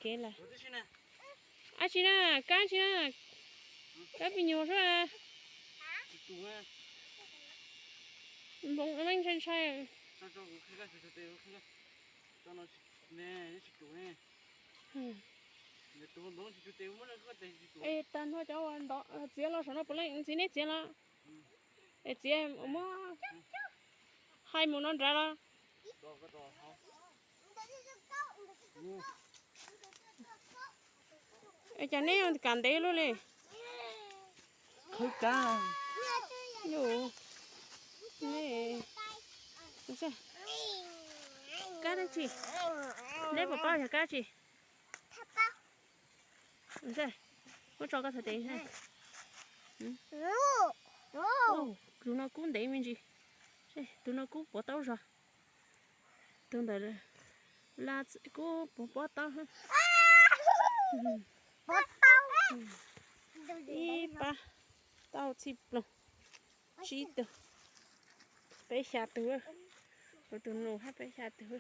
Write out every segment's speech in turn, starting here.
Dab tsi na? Kab tsi na? Kab pis nyuag xwb. Nploos me ntshai ntshai. Es tag nrho cov txiav los saum no puav leej ntxiv neb txiav los. Es txiav muab hais mus no nrad los. Es cas neb kam ntev luaj li? Qhwv kab. Kab dab tsi? Neb puas paub yog kab tsi? Muab tso koj txhais tes. Tus no kub ntev me ntsis. Tus no kub puav taub zog. Tus ntawm la kub puav pob taub. Ib pab tau txhij ploog, tsib tug, peb xya tug. Kuv tus nus hab peb xya tug.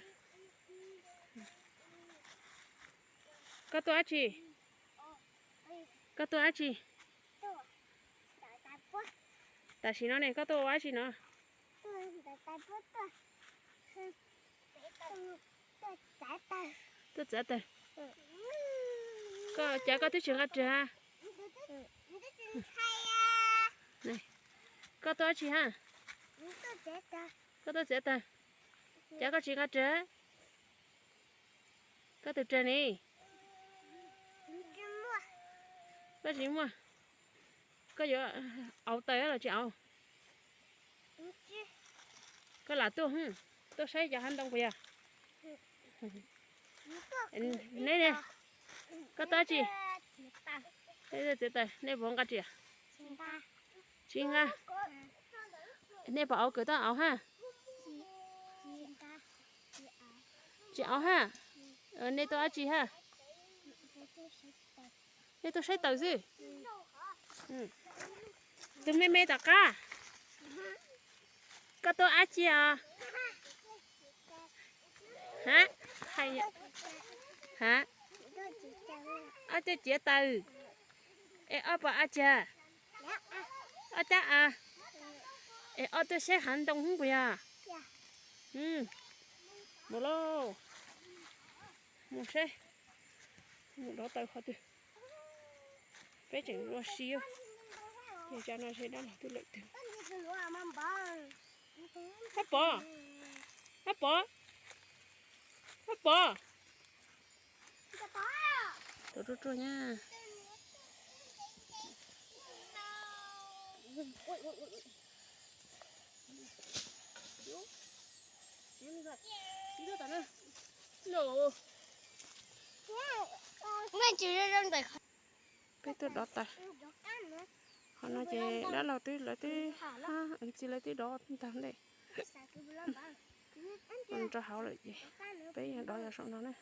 Koj tuaj dab tsi? Koj tuaj dab tsi? Tam sim no ne koj tuaj ua dab tsi no? Tuaj txiav taws. Koj cas koj twb tsis nqa rawg? Koj tuaj dab tsi hab? Koj tuaj txiav taws, cas koj tsis nqa rawg? Koj tus rawg ne? Koj tsis muaj. Koj yuav auv taws los tsis auv? Koj lam tuaj, tuaj saib cov hav ntoo puas yog? Neb ne, koj tuaj dab tsi? Txiav taws, nej puas nqa riam? Tsis nqa. Nej puas auv kawm tau auv hab? Tsis auv hab. Nej tuaj dab tsi hab? Nej tuaj saib taws xwb. Tus me me tom qab, koj tuaj dab tsi os? Hab, hab, ob tuaj txiav taws, es ob puas dab tsi? Ob cab av, es ob tuaj saib hav ntoo hub puas yog? Mus lauj, mus saib, mus dov taws qhov twg. Peb tseem ua si, ces tso no seb dab laug twb lawm twg. Hab Pov, hab Pov, hab Pov, tuaj ruaj ruaj nyab. Peb tuaj dov taws. Qhov no ces dab laug twb, lawv twb, txiv lawv twb dov tag ntej rau hauv lawm ces peb yog dov yog saum no na.